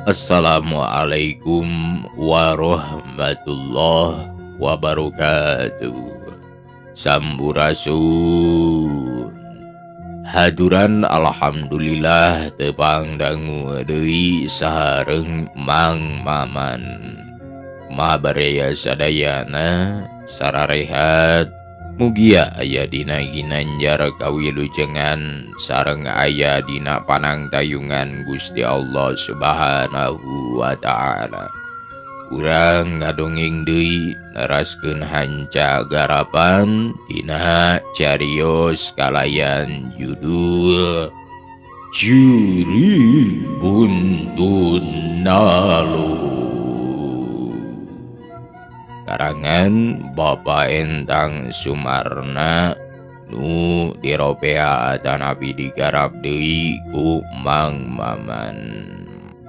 Assalamualaikum warahmatullahi wabarakatuh. Sampurasun. Haduran alhamdulillah tepang dangu deui sareng Mang Maman. Kumaha baraya sadayana sararehat. Mugia aya dina ginanjar kawilujengan sareng aya dina panangtayungan Gusti Allah Subhanahu wa taala. Urang ngadongeng deui neraskeun hanca garapan dina carios kalayan judul Jurig Buntut Nalo. Karangan Bapak Entang Sumarna nu diropea atanapi digarap deui ku Mang Maman.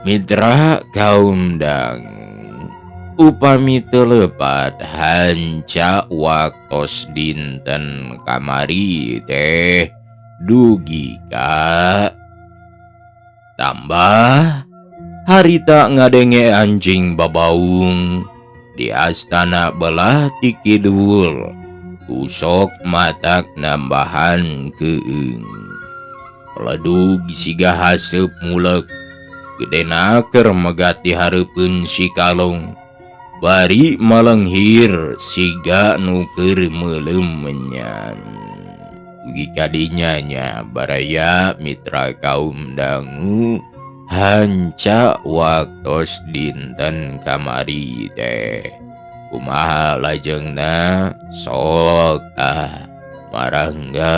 Mitra kaum dang upami teu lepat hanca waktos dinten kamari teh dugi ka tambah harita ngadenge anjing babaung di astana belah ti kidul usok matak nambahan keung peledug siga haseup mulek gedena keur megat di hareupeun si kalong bari malenghir siga nu keur meuleum menyan. Dugi kadinya nya baraya mitra kaum dangu hanca waktos dinten kamari teh kumaha lajengna sok ah marangga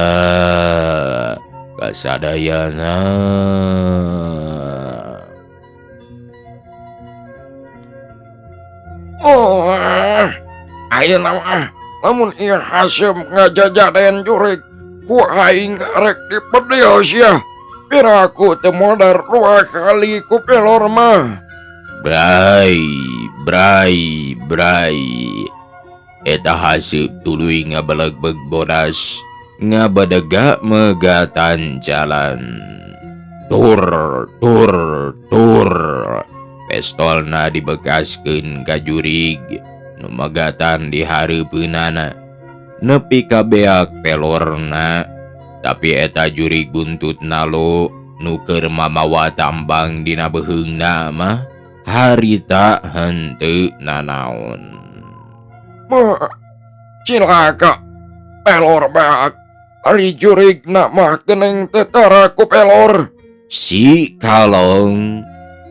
kasadayana. Oh, ayeuna mah lamun ieu haseup ngajajaden jurig ku aing rek dipedil sia. Piraku teu modar dua kali ku pelor mah. Brai, brai, brai. Eta haseup tuluy ngabelegbeg bodas, ngabadega megatan jalan. Tur, tur, tur. Pestolna dibekaskeun ka jurig, nu megatan di hareupeunana. Nepi ka beak pelorna. Tapi eta jurig buntut nalo nu keur mamawa tambang dina beuheungna mah harita henteu nanaon. Mah cilaka pelor beak ari jurigna mah geuning teu tara ku pelor. Si kalong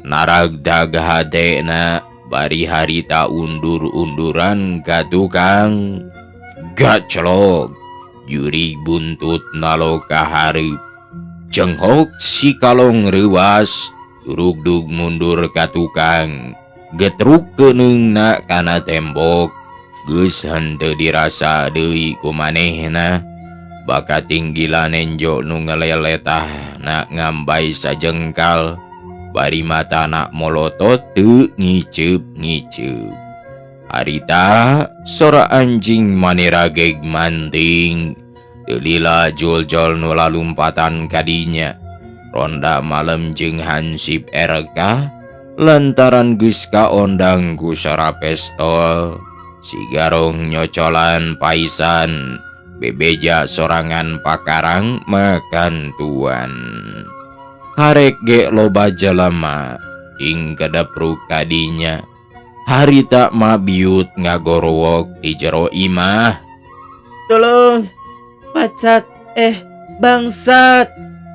naragdag hatena bari harita undur-unduran ka tukang gaclok. Jurig buntut nalo kahareup cenghok si kalong reuwas durugdug mundur ka tukang getruk keuneungna kana tembok geus henteu dirasa deui ku manehna baka tinggilan nenjo nu ngeleletah na ngambai sajengkal bari matana molotot teu ngiceup-ngiceup. Harita sora anjing manirageg manting teu lila juljol nu lalumpatan kadinya ronda malem jeung hansip RK lantaran geus kaondang ku sora pestol si garong nyocolan paisan bebeja sorangan pakarang makan tuan karek ge loba jelema ing kedepruk kadinya harita mah biut ngagorowok di jero imah. Tolong pacat bangsat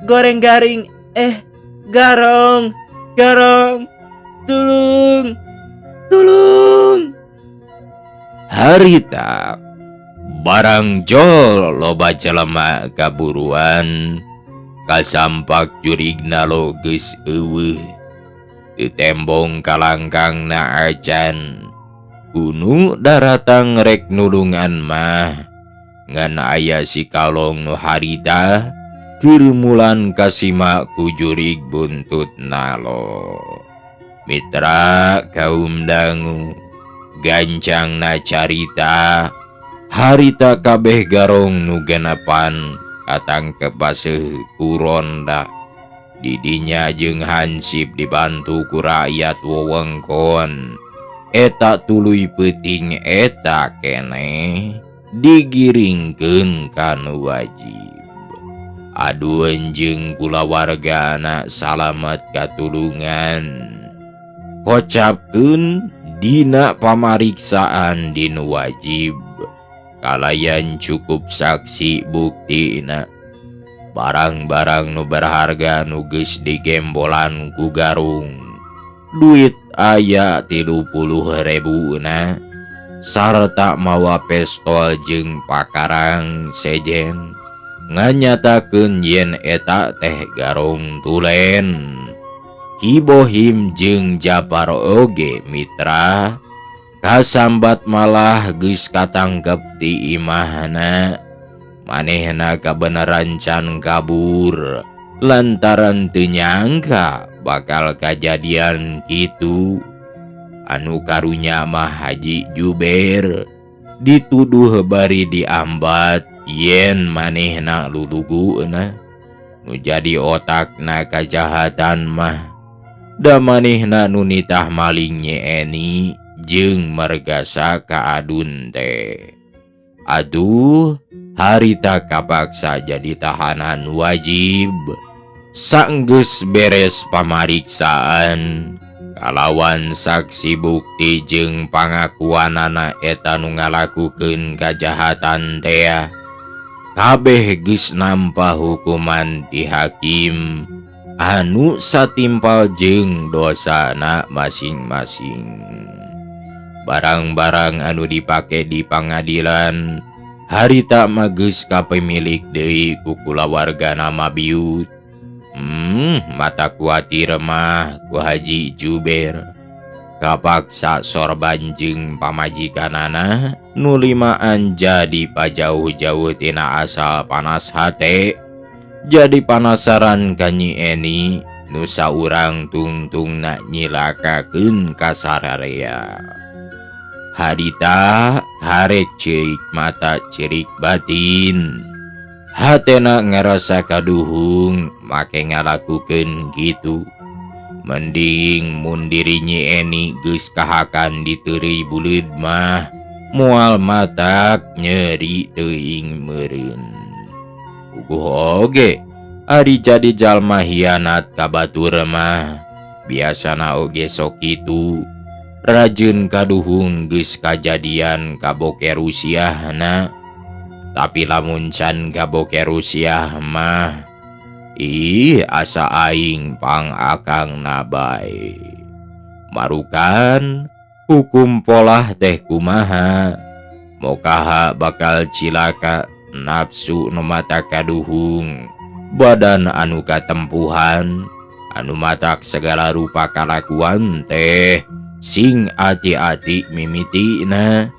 goreng garing garong garong tulung tulung. Harita barang jol loba jelema kaburuan kasampak jurigna lo geus eueuh. Teu tembong kalangkang na acan. Kunu daratang rek nulungan mah ngan aya si Kalong nu harita keur mulan kasima ku jurig buntut nalo. Mitra kaum dangu gancang na carita harita kabeh garong nu genepan katangkep baseuh ku ronda. Didinya jeung hansip dibantu ku rakyat wewengkon. Eta tuluy peuting eta keneh digiringkeun ka nu wajib. Aduh jeung kulawargana salamet katulungan. Kocapkeun dina pamariksaan dinu wajib kalayan cukup saksi buktina. Barang-barang nu berharga nu geus digembolan ku Garung. Duit aya 30.000 na sarta mawa pistol jeung pakarang sejen nganyatakeun yen eta teh Garong tulen. Ki Bohim jeung Japar oge mitra kasambat malah geus katangkep di imahna. Manehna kabeneran can kabur lantaran teu nyangka bakal kajadian kitu. Anu karunya mah Haji Juber dituduh bari diambat yen manehna luluguna nu jadi otakna kajahatan mah. Da manehna nu nitah maling Nyi Eni jeung mergasa ka Adun teh. Aduh, harita kapaksa jadi tahanan wajib. Sanggeus beres pamariksaan kalawan saksi bukti jeung pangakuanana eta nu ngalakukeun kajahatan teh. Kabeh geus nampa hukuman ti hakim anu satimpal jeung dosana masing-masing. Barang-barang anu dipake di pangadilan harita mah geus kapemilik deui ku kulawargana mabiut. Mata kuatir mah ku Haji Juber. Kapaksa sorban jeung pamajikanana nu limaan jadi pajauh-jauh tina asal panas hate. Jadi panasaran ka Nyi Eni nu saurang tungtungna nyilakakeun ka sararea. Harita karek ceurik mata ceurik batin. Hatena ngarasa kaduhung make ngalakukeun kitu. Mending mun diri Nyi Eni geus kahakan diteureuy buleud mah moal matak nyeri teuing meureun. Puguh oge ari jadi jalma hianat ka batur mah biasana oge sok kitu. Rajin kaduhung geus kajadian kaboke rusiahna. Tapi lamun can kaboke rusiah mah ih asa aing pang akang nabae. Marukan hukum polah teh kumaha? Mokaha bakal cilaka nafsu nu mata kaduhung, badan anu katempuhan, anu matak segala rupa kalakuan teh sing ati-ati mimitina.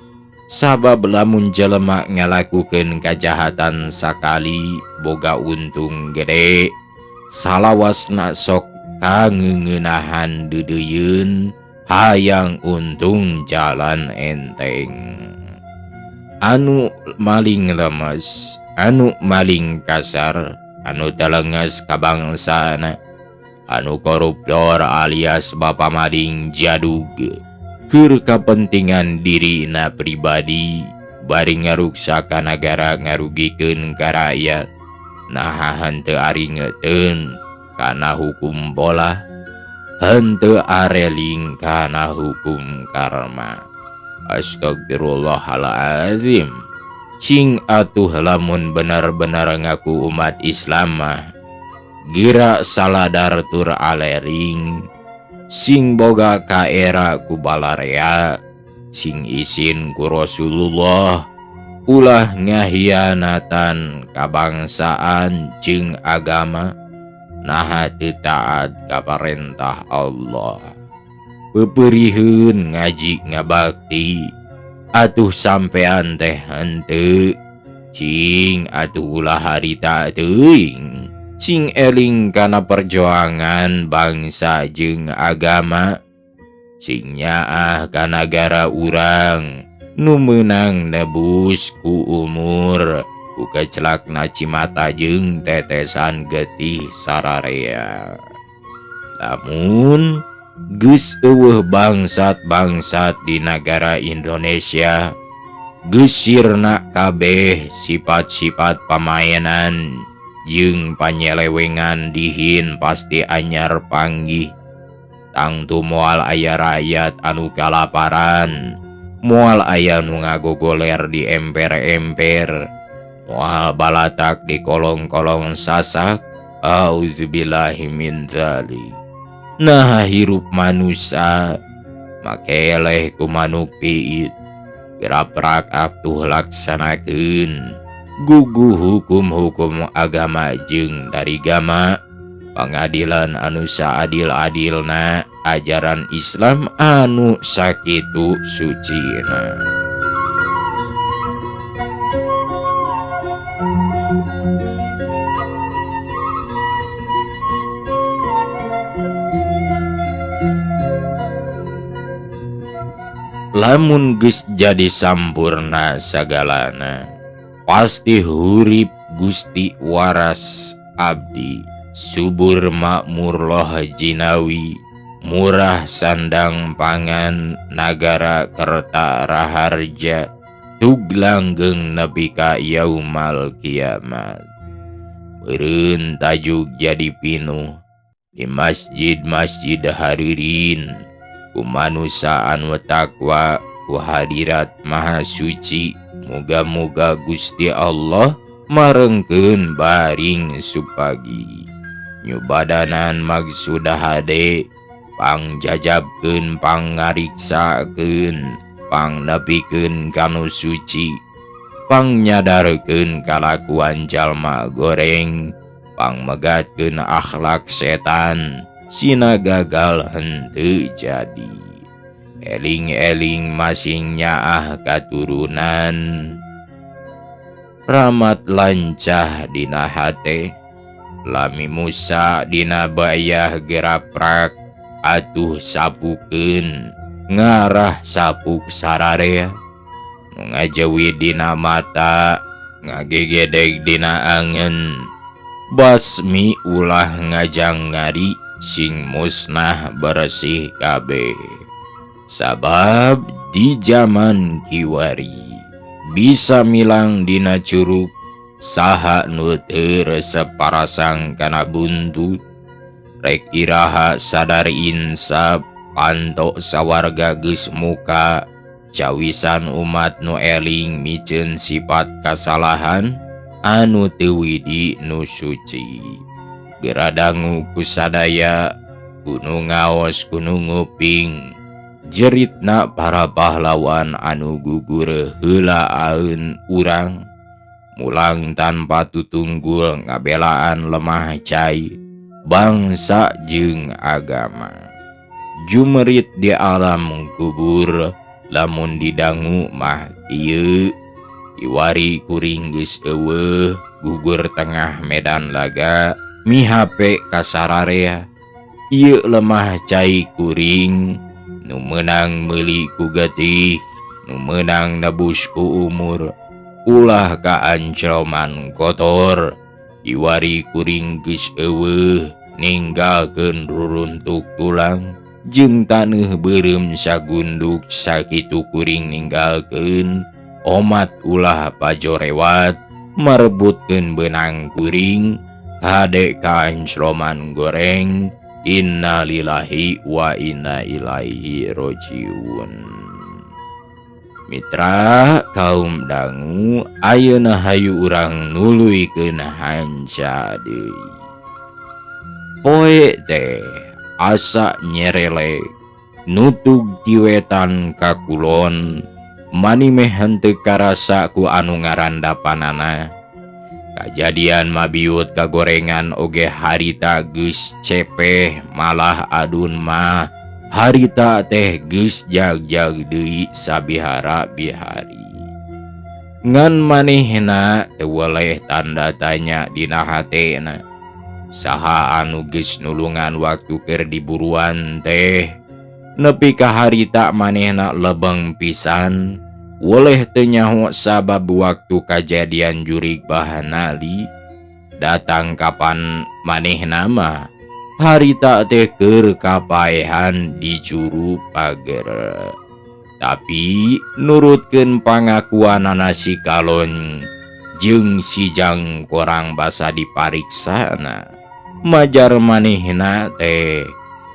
Sabab lamun jelema ngalakukeun kajahatan sakali boga untung gede, salawasna sok kangeuneunahan deudeuyeun hayang untung jalan enteng. Anu maling lemes, anu maling kasar, anu telenges kabangsana, anu koruptor alias bapa maling jadug, keur kapentingan dirina pribadi bari ngaruksak ka nagara ngarugikeun ka rakyat. Naha henteu aringeteun kana hukum bola, henteu areling kana hukum karma. Astagfirullahalazim. Cing atuh lamun benar-benar ngaku umat Islam mah gira saladar tur alering, sing boga kaera ku balarea, sing isin ku Rasulullah, ulah ngahianatan kabangsaan jeung agama. Naha teu taat ka parentah Allah. Pepeuriheun ngaji ngabakti atuh sampean teh henteu. Cing atuh ulah harita teuing. Cing eling kana perjuangan bangsa jeung agama. Sing nyaah ka nagara urang nu meunang nebus ku umur ku kecelakna cimata jeung tetesan getih sararea. Lamun geus eueuh bangsat-bangsat di nagara Indonesia, geus sirna kabeh sifat-sifat pamaenan jeung panyelewengan dihin pasti anyar panggih. Tangtu moal aya rakyat anu kalaparan, moal aya nu ngagogoler di emper-emper, moal balatak di kolong-kolong sasak. Auzubillahi min dzalik. Nah hirup manusa makeleh ku manuk piit, geraprak atuh laksanakeun guguh hukum-hukum agama jeung darigama, pangadilan anu saadil-adilna, ajaran Islam anu sakitu sucina. Lamun geus jadi sampurna sagalana, pasti hurip Gusti waras abdi, subur makmur loh jinawi, murah sandang pangan, nagara kerta raharja, tug langgeng nepi ka yaumal kiamat. Meureun tajuk jadi pinuh di masjid-masjid haririn, ku manusa anu takwa, ku hadirat maha suci. Muga-muga Gusti Allah marengkeun baring supagi nyubadanan magsuda hade, pangjajabkeun, pangariksakeun, pangnepikeun kanu suci, pangnyadarekeun kalakuan jalma goreng, pangmegatkeun akhlak setan sina gagal henteu jadi. Eling-eling masing nyaah katurunan, ramat lancah dina hate, lami Musa dina bayah geraprak atuh sapukeun ngarah sapuk sararea, nu ngajawi dina mata ngagegedeg dina angen, basmi ulah ngajang ngari sing musnah bersih kabeh. Sabab di zaman kiwari bisa milang dina curug, saha nu teu resep parasang kana buntut, rek iraha sadar insaf, panto sawarga geus muka, cawisan umat nu eling miceun sifat kasalahan anu teu widi nu suci. Geradangu ku sadaya, kunu ngaos kunu nguping, jeritna para pahlawan anu gugur heulaaeun urang, mulang tanpa tutunggul ngabelaan lemah cai bangsa jeung agama. Jumerit di alam kubur lamun didangu mah ieu, iwari kuring geus eueuh gugur tengah medan laga mihape kasararea. Ieu lemah cai kuring nu meunang meuli ku getih, nu meunang nebus ku umur, ulah kaancroman kotor. Iwari kuring geus eueuh ninggalkeun ruruntuk tulang jeung taneuh beureum sagunduk sakitu kuring ninggalkeun omat ulah pajorewat marebutkeun beunang kuring hade kaancroman goreng. Innalillahi wa inna ilaihi rojiun. Mitra kaum dangu, ayeuna hayu urang nuluykeun hanca deui. Poe teh asa nyerele nutug kiwetan ka kulon, manimeh henteu karasa ku anu ngarandapanana. Kajadian mabiut kagorengan oge harita geus cepeh malah adun mah harita teh geus jag-jag deui sabihara bihari. Ngan manehna teu weleh tanda tanya dina hatena. Saha anu geus nulungan waktu keur diburuan teh nepi ka harita manehna lebeng pisan. Woleh teu nyaho sabab waktu kajadian jurig Bahanali datang kapan manehna mah harita teh keur kapaehan di juru pager. Tapi nurutkeun pangakuanana si Kalon jeung si Jang Korang basa dipariksana majar manehna teh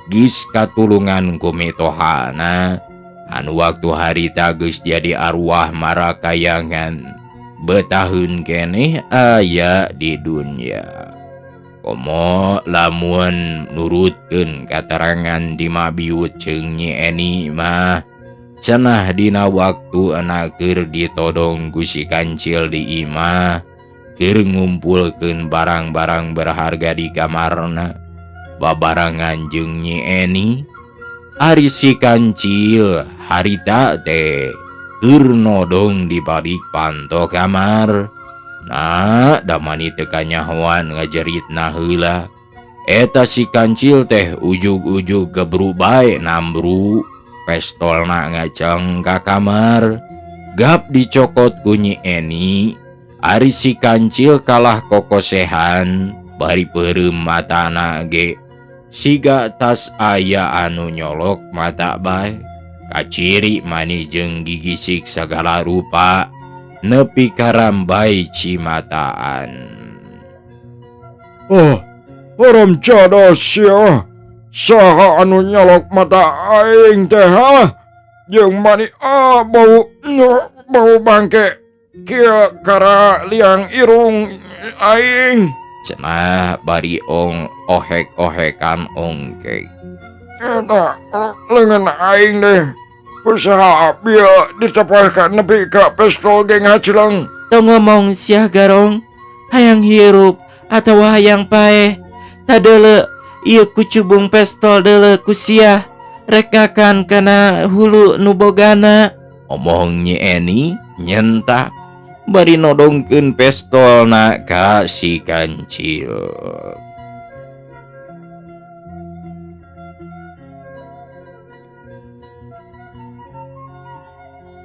geus katulungan ku mitohana anu waktu harita geus jadi arwah marakayangan betaheun keneh aya di dunya. Komo lamun nurutkeun katerangan di mabiut jeung Nyi Eni mah cenah dina waktu keur ditodong ku si Kancil di imah keur ngumpulkeun barang-barang berharga di kamarna babarengan jeung Nyi Eni. Ari si Kancil harita teh keur nodong di balik panto kamar. Nah, damani teu kanyahoan ngajeritna heula. Eta si Kancil teh ujug-ujug gebru bae nambru, pestolna ngaceng ka kamar. Gap dicokot ku Nyi Eni. Ari si Kancil kalah kokosehan bari peureum matana ge. Siga tas aya anu nyolok mata bae. Kaciri mani jeung gigisik sagala rupa nepi karambai cimataan. Oh, haram jadah sia. Saha anu nyolok mata aing teh ha? Jeung mani bau bau bangke kieu kara liang irung aing. Cenah bari ong ohek-ohekan ongkek. Eta leungeun aing deh. Usaha bieu ditepahkan nepi ka pestol ge ngacleng. Tong ngomong sia Garong, hayang hirup atawa hayang paeh. Tadeuleu ieu kucubung pestol deuleu ku sia. Rek ngakan kana hulu nu bogana. Omong Nyi Eni nyentak bari nodongkeun pestolna ka si Kancil.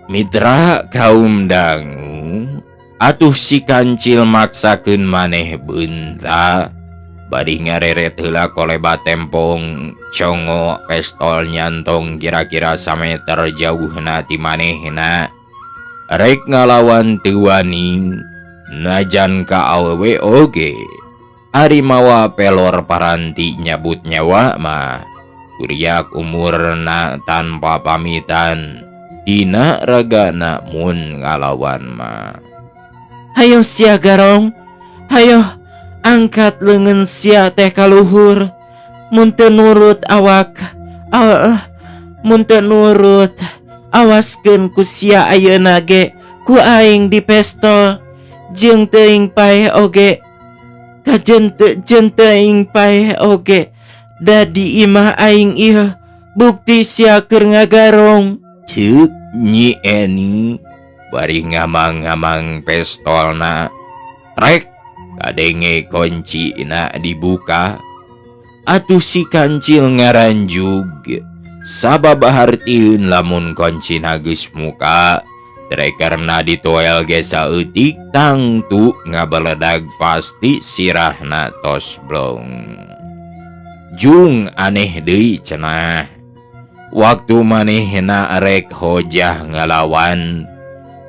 Mitra kaum dangu, atuh si Kancil maksakeun maneh beunta bari ngareret heula koleba tempong congo pestol nyantong kira-kira sameter jauhna ti manehna. Rek ngalawan teu wani najan ka awewe oge. Ari mawa pelor paranti nyabut nyawa mah kuriak umurna tanpa pamitan dina ragana mun ngalawan mah. Hayo sia Garong, hayo angkat leungeun sia teh kaluhur. Mun teu nurut awak, mun teu nurut awaskeun ku sia ayeuna ge ku aing di pestol jeung teuing paeh oge. Kajen jeung teuing paeh oge. Da di imah aing ieu bukti sia keur ngagarong. Ceuk Nyi Eni bari ngamang-ngamang pestolna. Trek kadenge koncina dibuka. Atuh si Kancil ngaranjug. Sabab hartieun lamun koncina geus muka, trekerna ditoel ge saeutik tangtu ngabeledag pasti sirahna tos blong. Jung aneh deui cenah. Waktu manehna rek hojah ngalawan,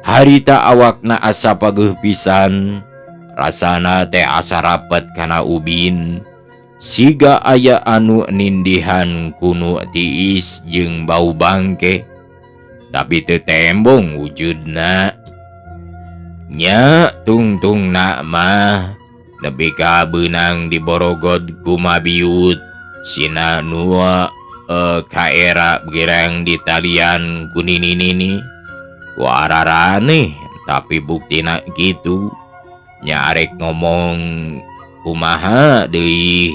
harita awakna asa pageuh pisan, rasana teh asa rapet kana ubin. Siga aya anu nindihan kunu tiis jeung bau bangke, tapi teu tembong wujudna. Nya tungtungna mah nepi ka beunang diborogod ku mabiut sina nua kaera gerang di talian ku nini-nini. Wararaneh tapi buktina kitu. Nya arek ngomong kumaha deui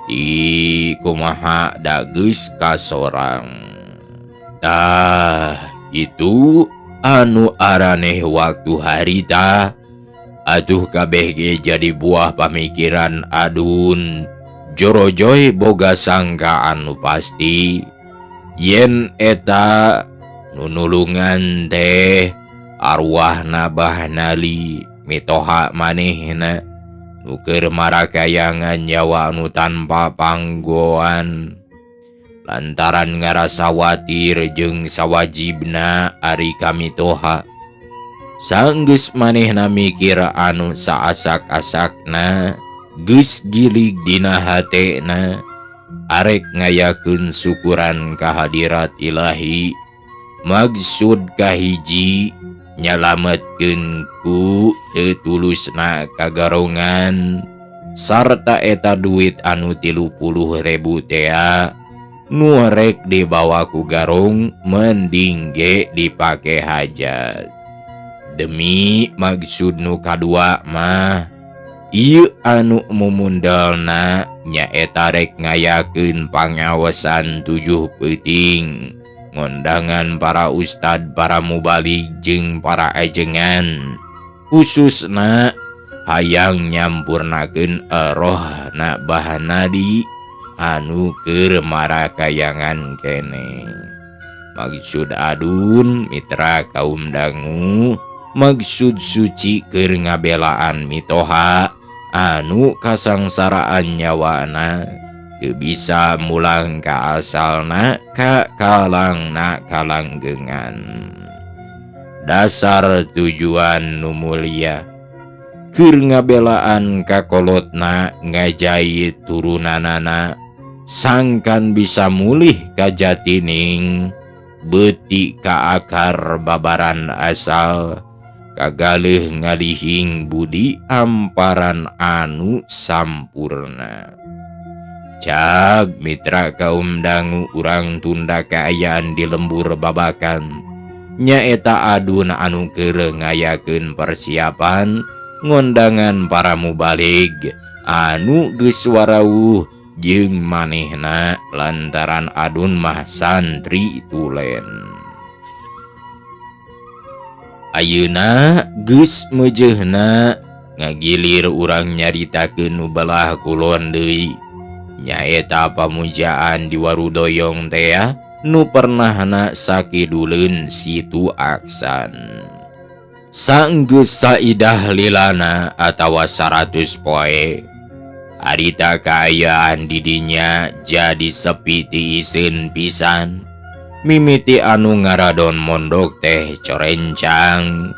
di kumaha da geus kasorang. Tah itu anu araneh waktu harita atuh kabeh ge jadi buah pamikiran Adun. Jorojoy boga sangka anu pasti yen eta nu nulungan teh arwahna Bah Nali mitoha manehna nu keur marakayangan nyawa anu tanpa panggoan lantaran ngarasa watir jeung sawajibna ari kamitoha. Sanggeus manehna mikir anu saasak-asakna geus gilig dina hatena arek ngayakeun syukuran kahadirat ilahi maksud kahiji nyalametkeun ku teu tulusna kagarongan sarta eta duit anu 30.000 tea nu rek dibawa ku Garong mending ge dipake hajat. Demi maksud nu kadua mah ieu anu mumundalna nyaeta rek ngayakeun pangawasan 7 peuting ngondangan para ustad, para mubalig jeung para ajengan khususna hayang nyampurnakeun rohna Bah Nali anu keur marakayangan kene. Maksud Adun mitra kaum dangu maksud suci keur ngabelaan mitoha anu kasangsaraan nyawana teu bisa mulang ka asalna ka kalangna kalanggengan. Dasar tujuan nu mulia keur ngabelaan kakolotna ngajait turunanana sangkan bisa mulih ka jatining beuti ka akar babaran asal kagaleuh ngalihing budi amparan anu sampurna. Cag mitra kaum dangu urang tunda kaayaan di lembur babakan nyaeta Adun anu keur ngayakeun persiapan ngondangan para mubalig anu geus warawuh jeung manehna lantaran Adun mah santri tulen. Ayeuna geus meujeuhna ngagilir urang nyaritakeun nu belah kulon deui nyaeta pamujaan di Warudoyong tea nu pernahna sakiduleun Situ Aksan. Sanggeus saidah lilana atawa 100 poe harita kaayaan didinya jadi sepi tiiseun pisan. Mimiti anu ngaradon mondok teh corencang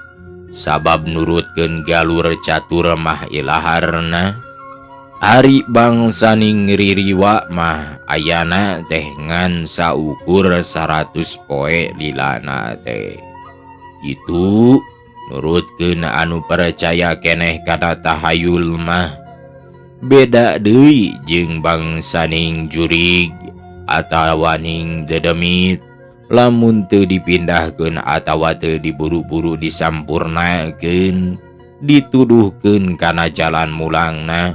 sabab nurutkeun galur catur mah ilaharna. Ari bangsaning ririwa mah ayana teh ngan saukur 100 poe lilana teh. Itu nurutkeun anu percaya keneh kana tahayul mah beda deui jeung bangsaning jurig atawa ning dedemit. Lamun teu dipindahkeun atawa teu diburu-buru disampurnakeun dituduhkeun kana jalan mulangna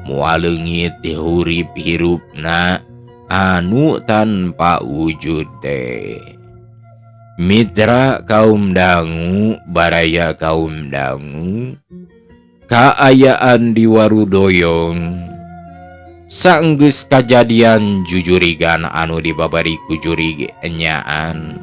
moal leungit hurip hirupna anu tanpa wujud teh. Mitra kaum dangu, baraya kaum dangu, kaayaan di Warudoyong sanggeus kajadian jujurigan anu dibabari ku jurig enyaan.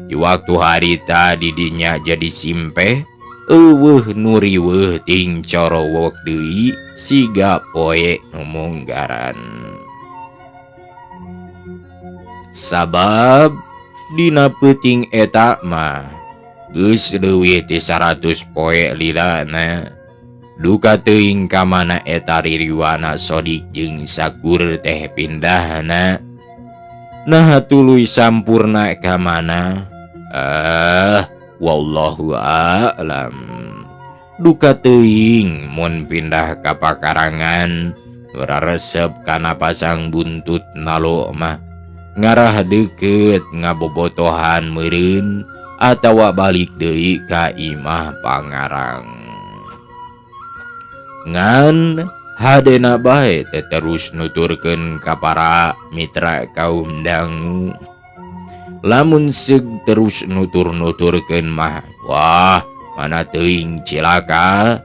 Di waktu harita didinya jadi simpeh eueuh nu riweuh ting corowok deui siga poe nu munggaran. Sabab dina peuting eta mah geus leuwih ti 100 poe lilana. Duka teuing ka mana eta ririwana Sodik jeung Sakur teh pindahna. Nah tuluy sampurna ka mana? Wallahu a'lam. Duka teuing mun pindah ka pakarangan ora resep kana pasang buntut nalo mah. Ngarah deukeut ngabobotohan meureun atawa balik deui ka imah pangarang. Ngan hadena bae teh terus nuturkeun ka para mitra kaum dangu. Lamun seug terus nutur-nuturkeun mah wah mana teuing cilaka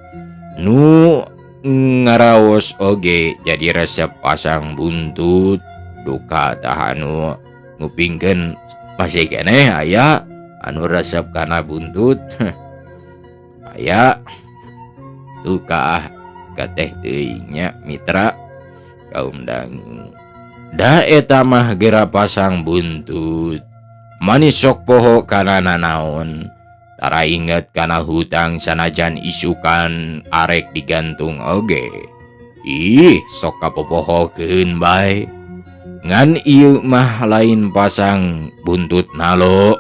nu ngaraos oge jadi resep pasang buntut duka tahanu ngupingkeun masih keneh aya anu resep kana buntut. Aya duka kateh teuing nya mitra kaum dangu. Da eta mah gera pasang buntut manis sok poho kana nanaon tara inget kana hutang sanajan isukan arek digantung oge. Ih sok kapopohokeun bae. Ngan ieu mah lain pasang buntut nalo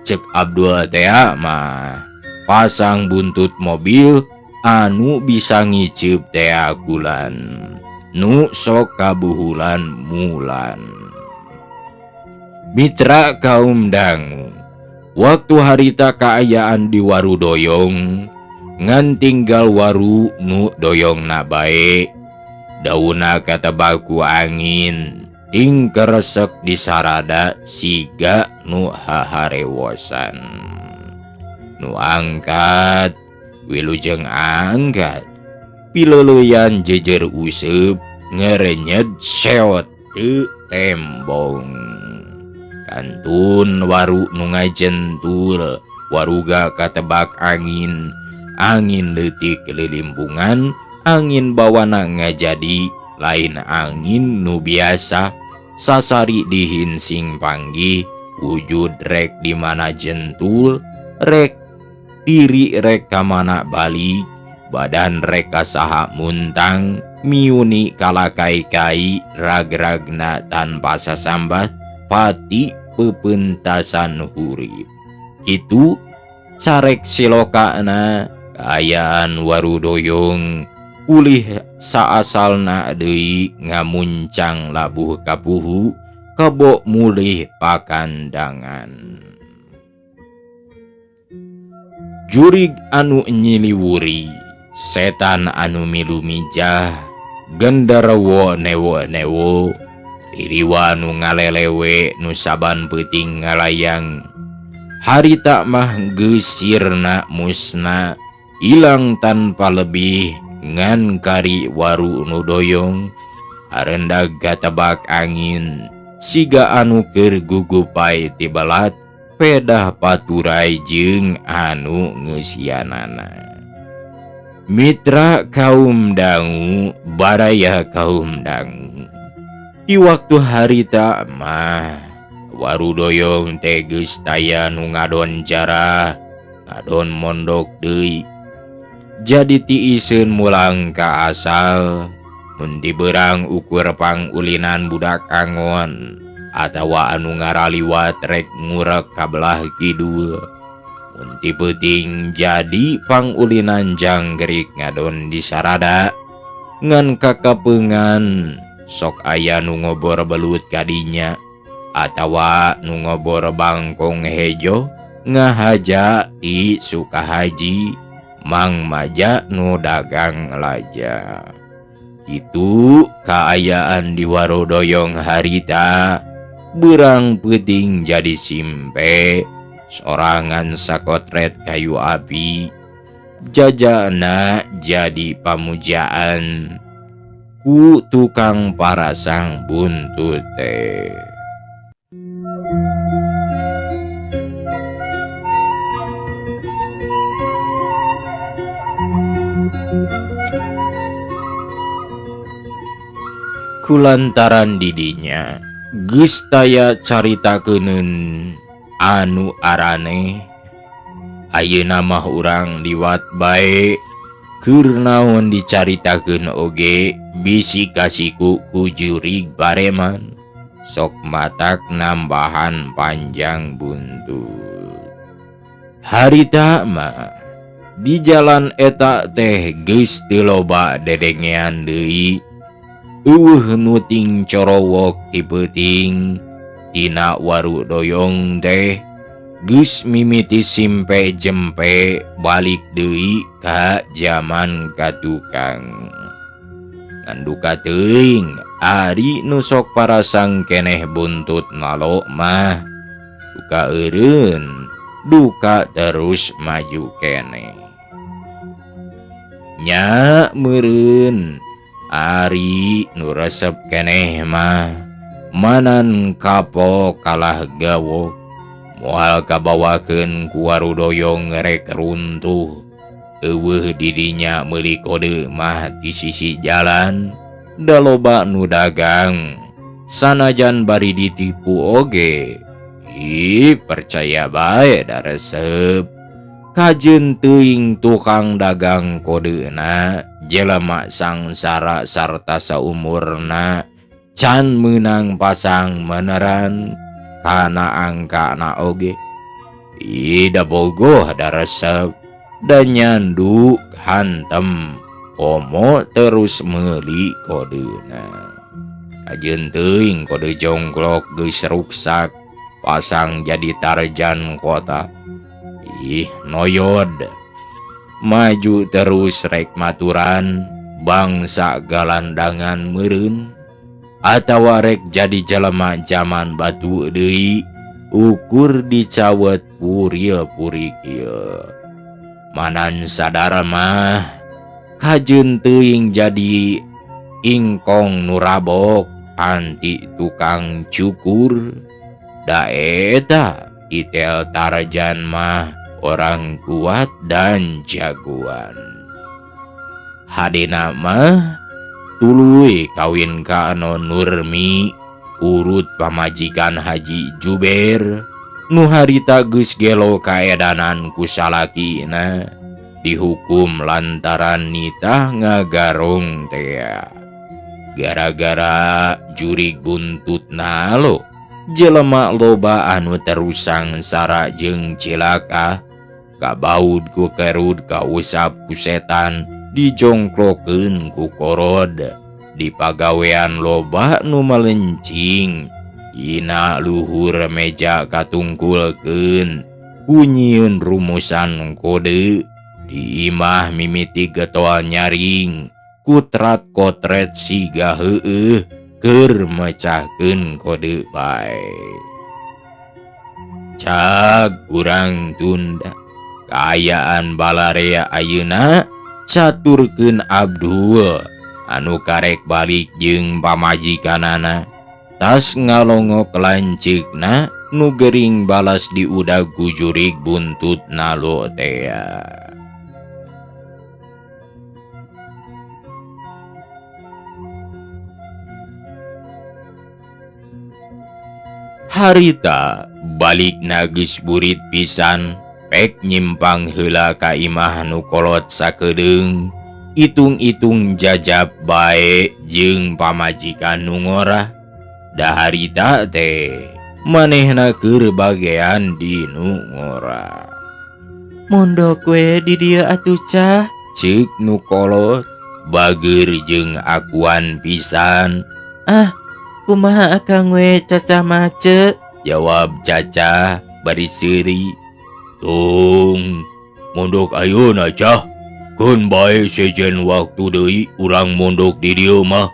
cek Abdul teh mah pasang buntut mobil anu bisa ngiceup teh kulan nu sok kabuhulan mulan. Mitra kaum dangu, waktu harita kaayaan di waru doyong ngan tinggal waru nu doyongna bae dauna katebaku angin ting keresek disarada siga nu haharewosan. Nu angkat wilujeng angkat pileuleyan jejer useup ngerenyed seot teu tembong. Kantun waru nu ngajentul waruga katebak angin, angin leutik lilimpungan, angin bawana ngajadi lain angin nu biasa sasari dihinsing panggih wujud rek di mana jentul rek diri rek ka mana balik badan rek ka saha muntang miuni kalakai-kai rag-ragna tanpa sasambat pati pepentasan hurip. Kitu carek silokana kaayaan waru doyong pulih saasalna deui ngamuncang labuh kapuhu kebo mulih pakandangan. Jurig anu nyiliwuri setan anu milu mijah genderuwo newo-newo ririwa nu ngalelewe nu saban peuting ngalayang. Harita mah geus sirna musna ilang tanpa lebih ngan kari waru nu doyong arendag katebak angin siga anu keur gugupai ti belat pedah paturai jeung anu ngeusianana. Mitra kaum dangu baraya kaum dangu, di waktu harita mah waru doyong teh geus taya nu ngadon jarah ngadon mondok deui. Jadi tiiseun mulang ka asal mun diberang ukur pangulinan budak angon atawa anu ngaraliwat rek ngurek ka belah kidul. Mun ti peuting jadi pangulinan janggerik ngadon di sarada ngan kakapeungan sok aya nu ngobor belut kadinya atawa nu ngobor bangkong hejo ngahaja ti Sukahaji Mang Maja nu dagang laja. Kitu kaayaan di waru doyong harita berang peuting jadi simpe sorangan sakotret kayu api jajana jadi pamujaan ku tukang parasang buntut teh. Kulantaran didinya geus taya caritakeunun anu araneh. Ayeuna mah urang liwat bae keur naon dicaritakeun oge bisi kasiku ku jurig bareman sok matak nambahan panjang buntut. Harita mah di jalan eta teh geus teu loba dedengean deui. Eueuh nu ting corowok ti peuting tina waru doyong teh Geus mimiti simpe jempe balik deui ka jaman katukang. Ngan duka teuing ari nu sok parasang keneh buntut nalo mah duka eureun duka terus maju keneh. Nya meureun ari nu resep keneh mah manan kapok kalah gawok moal kabawakeun ku warudoyong rek runtuh. Eueuh didinya meuli kode mah di sisi jalan da loba nu dagang sanajan bari ditipu oge. Ih, percaya bae da resep. Kajeun teuing tukang dagang kodena jelema sangsara sarta saumurna can meunang pasang meneran kana angkana oge. Ih, da bogoh da resep dan nyandu hantem komo terus meuli kodena. Kajeun teuing kode jongklok geus ruksak pasang jadi Tarjan kota. Ih, noyod maju terus rek maturan bangsa galandangan meureun atawa rek jadi jelema jaman batu deui ukur dicawet puril purikil. Manan sadar mah kajeun teuing jadi ingkong nu rabok anti tukang cukur. Da eta itel Tarjan mah orang kuat dan jagoan. Hadena mah tuluy kawin ka anu Nurmi urut pamajikan Haji Juber nu harita geus gelo kaedanan ku salakina dihukum lantaran nitah ngagarong tea. Gara-gara jurig buntut nalo jelema loba anu terusang sara jeung cilaka kabaud ku kerud kausap ku setan dijongklokeun ku korod di pagawean loba nu melencing dina luhur meja katungkulkeun kunyieun rumusan kode di imah mimiti getol nyaring kutrat kotret siga heueuh keur mecahkeun kode bae. Cag urang tunda kaayaan balarea ayeuna caturkeun Abdul anu karek balik jeung pamajikanana. Tas ngalongok lanceukna nu gering balas diudag ku jurig buntut nalo tea. Harita balikna geus burit pisan pek nyimpang heula ka imah nu kolot sakedeung itung-itung jajab bae jeung pamajikan nu ngorah. Da harita teh manehna keur bagean di nu ngora. Mondok we di dieu atuh cah, ceuk nu kolot bageur jeung akuan pisan. Ah, kumaha akang we cacah mah ceuk? Jawab cacah bari seuri. Tung, mondok ayeuna cah. Keun bae sejen waktu deui urang mondok di dieu mah.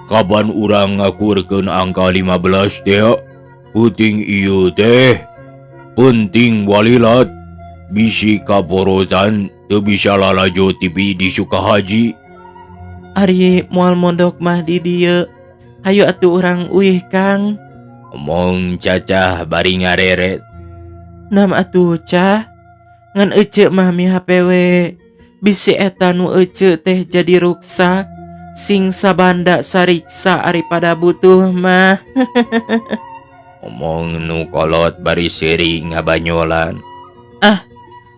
Kapan urang ngakurkeun angka 15 teh? Puting ieu teh penting walilat. Bisi kaporotan teu bisa lalajo TV di Sukahaji. Ari moal mondok mah di dieu. Hayu atuh urang uih Kang. Omong cacah bari ngareret. Nam atuh cah. Ngan ece mah mihape we. Bisi eta nu ece teh jadi ruksak. Sing sabanda sariksa ari pada butuh mah. Omong nu kolot bari seuri ngabanyolan. Ah,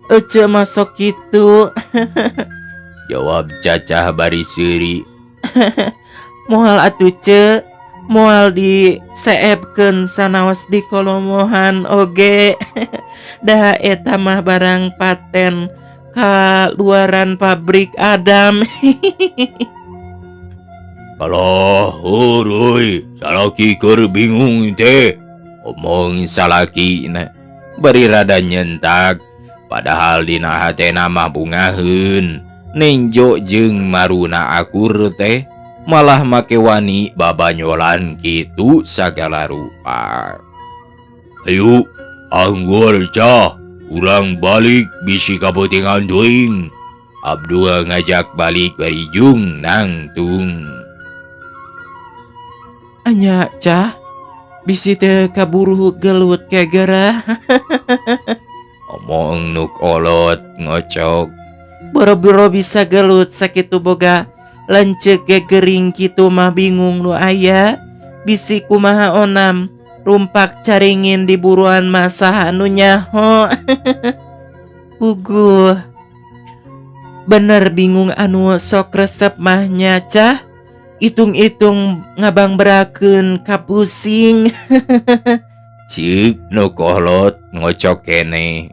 ece masuk kitu. Jawab cacah bari seuri. Moal atuh ce, moal diseepkeun sanaos di kolomohan oge. Dah eta mah barang paten kaluaran pabrik Adam. Kalah heureui salaki keur bingung teh. Omong salakina Bari rada nyentak padahal dina hatena mah bungaheun. Nenjo jeung Maruna akur teh malah make wani babanyolan kitu sagala rupa. Ayo anggur cah, urang balik bisi kapentingan teuing. Abdul ngajak balik bari jung nangtung. Anya cah, bisi teu kaburu gelut kegera. Omong nuk olot ngocok. Boro-boro bisa gelut sakitu boga lanceuk gegering kitu mah bingung nu aya. Bisi kumaha onam rumpak caringin di buruan mah saha nu nyaho. Puguh. Bener bingung anu sok resep mah nya cah. Itung-itung ngabangberakeun ka pusing. Ceuk nu kolot ngocok keneh.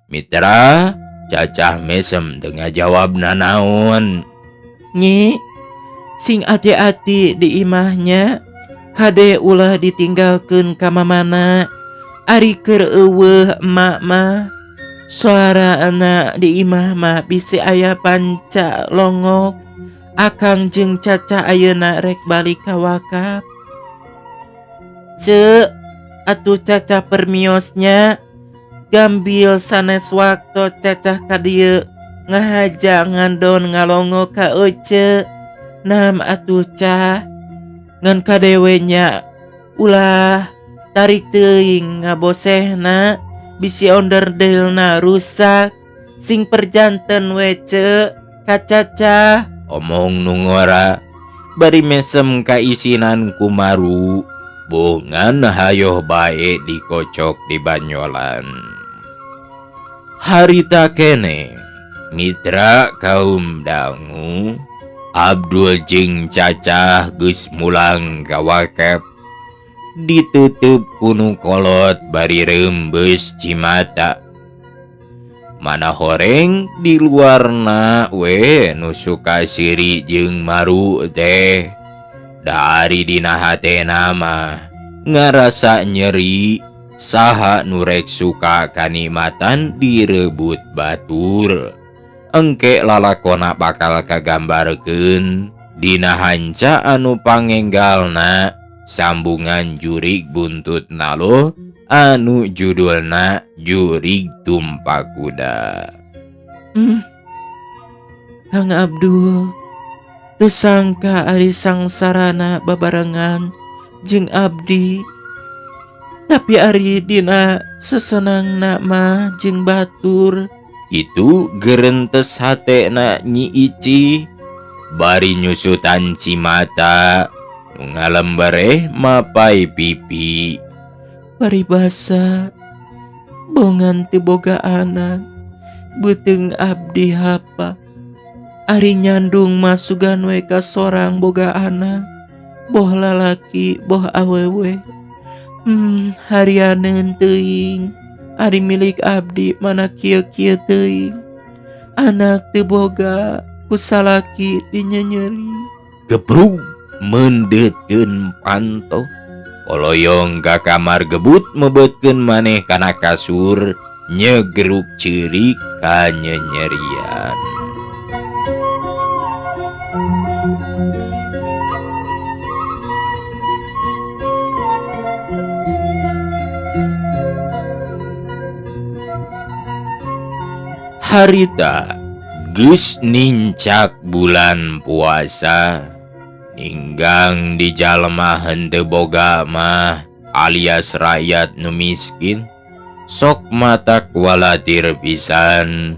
Mitra Cacah mesem teu ngajawab nanaon. Nyi, sing ati-ati di imahnya. Kade ulah ditinggalkeun ka mamana. Ari keur eueuh emak mah. Suara anak di imah mah bisi aya panca longok. Akang jeung Caca ayeuna rek balik ka wakaf. Ceuk, atuh Caca permiosnya. Gambil sanes waktu Cacah ka dieu ngahaja ngandon ngalongo ka ece. Nam atuh cah ngan kadewe nya ulah tarik teuing ngabosehna bisi onderdelna rusak. Sing perjanten we ce ka Cacah. Omong nu ngora bari mesem kaisinan ku Maru. Bongan hayoh bae dikocok di banyolan. Harita kene mitra kaum dangu Abdul jeung Cacah geus mulang ka wakaf. Ditutup kunu kolot bari rembes cimata. Mana horeng di luarna we nu suka siri jeung Maru teh. Dari dina hatena mah ngarasa nyeri saha nu rek suka kanikmatan direbut batur. Engke lalakona bakal kagambarkeun dina hanca anu pangenggalna sambungan jurig buntut nalo anu judulna Jurig Tumpak Kuda. Kang Abdul teu sangka ari sangsarana babarengan jeung abdi. Tapi ari dina sesenangna mah jeung batur. Itu gerentes hatena Nyi Ici bari nyusutan cimata nu ngalembereh mapai pipi. Paribasa bongan teu boga anak beuteung abdi hapa. Ari nyandung mah sugan we ka sorang boga anak boh lalaki boh awewe. Harianeun teuing ari milik abdi mana kieu-kieu teuing. Anak teu boga ku salaki dinyenyeri. Gebrug meundetkeun panto. Koloyong ka kamar gebut mebetkeun maneh kana kasur nyegeruk ceurik kanyenyerian. Harita geus nincak bulan puasa ninggang di jalma henteu boga mah alias rakyat nu miskin sok matak walatir pisan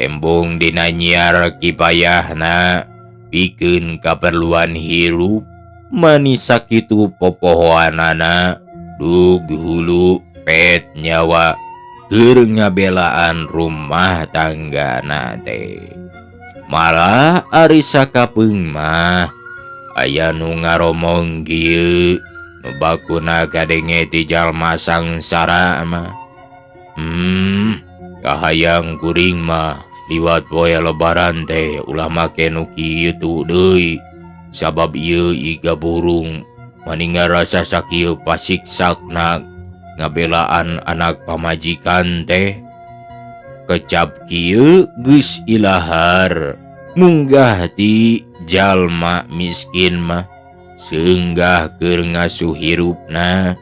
tembung dina nyiar kipayahna pikeun kaperluan hirup manis sakitu popohoanana dug hulu pet nyawa keur ngabelaan rumah tanggana teh. Malah ari sakapeung mah aya nu ngaromong kieu nu bakuna kadenge ti jalma sangsara mah. Kahayang kuring mah liwat poe lebaran teh ulah make nu kitu deui. Sabab ieu iga burung maninga rasa sakieu pasiksakna. Ngabelaan anak pamajikan teh kecap kieu geus ilahar munggah ti jalma miskin mah seunggah keur ngasuh hirupna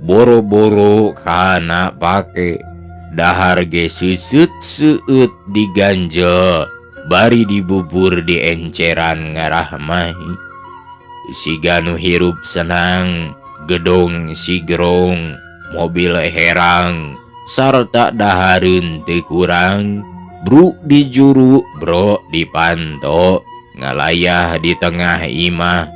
boro-boro kana pake dahar ge seuseut seueut diganjel bari dibubur di enceran ngarahmahi siga nu hirup senang gedong sigrong mobil herang sarta dahareun teu kurang bruk di juru bro dipanto ngalayah di tengah imah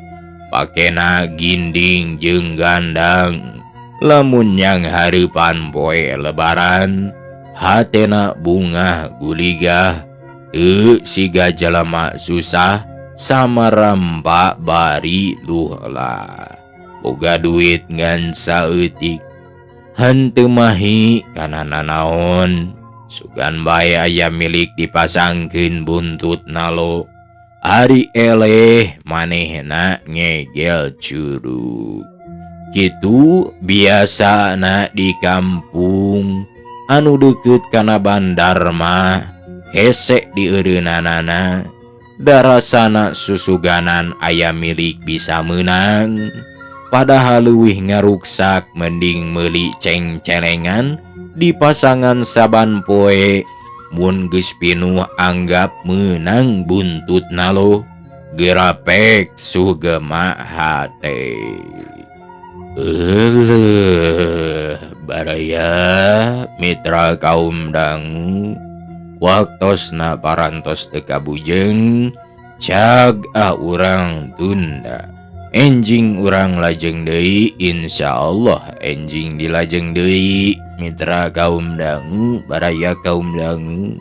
pakena ginding jeung gandang lamun nyang hareupan poe lebaran hatena bungah guligah teu siga jalma susah samarampa bari luhlah boga duit ngan saeutik henteu mahi kana nanaon sugan bae aya milik dipasangkeun buntut nalo ari eleh manehna ngegel curug kitu biasana di kampung anu deukeut kana bandar mah hese dieureunanana darasana susuganan aya milik bisa meunang padahal leuwih ngaruksak mending meuli ceng-celengan di pasangan saban poe mun geus pinuh anggap meunang buntut nalo gerapek sugema hate. Euleuh baraya mitra kaum dangu waktosna parantos teu kabujeng cag ah urang tunda enjing urang lajeng deui insyaallah enjing dilajeng deui mitra kaum dangu baraya kaum dangu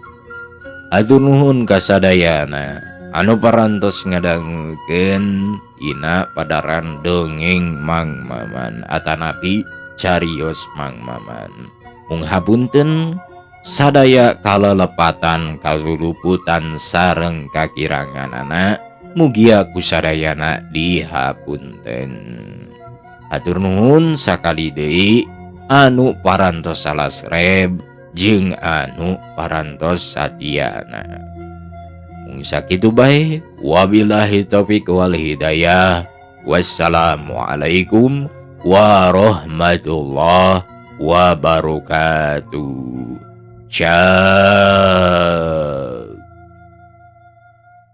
hatur nuhun kasadayana anu parantos ngadangukeun dina padaran dongeng Mang Maman atanapi carios Mang Maman. Mung hapunten sadaya kalelepatan kaluruputan sareng kakiranganana mugia kusadayana dihapunten. Hatur nuhun sakali deui anu parantos salasreb jeung anu parantos satiana. Mung sakitu bae wabillahi taufik wal hidayah. Wassalamualaikum warahmatullahi wabarakatuh. Ciao.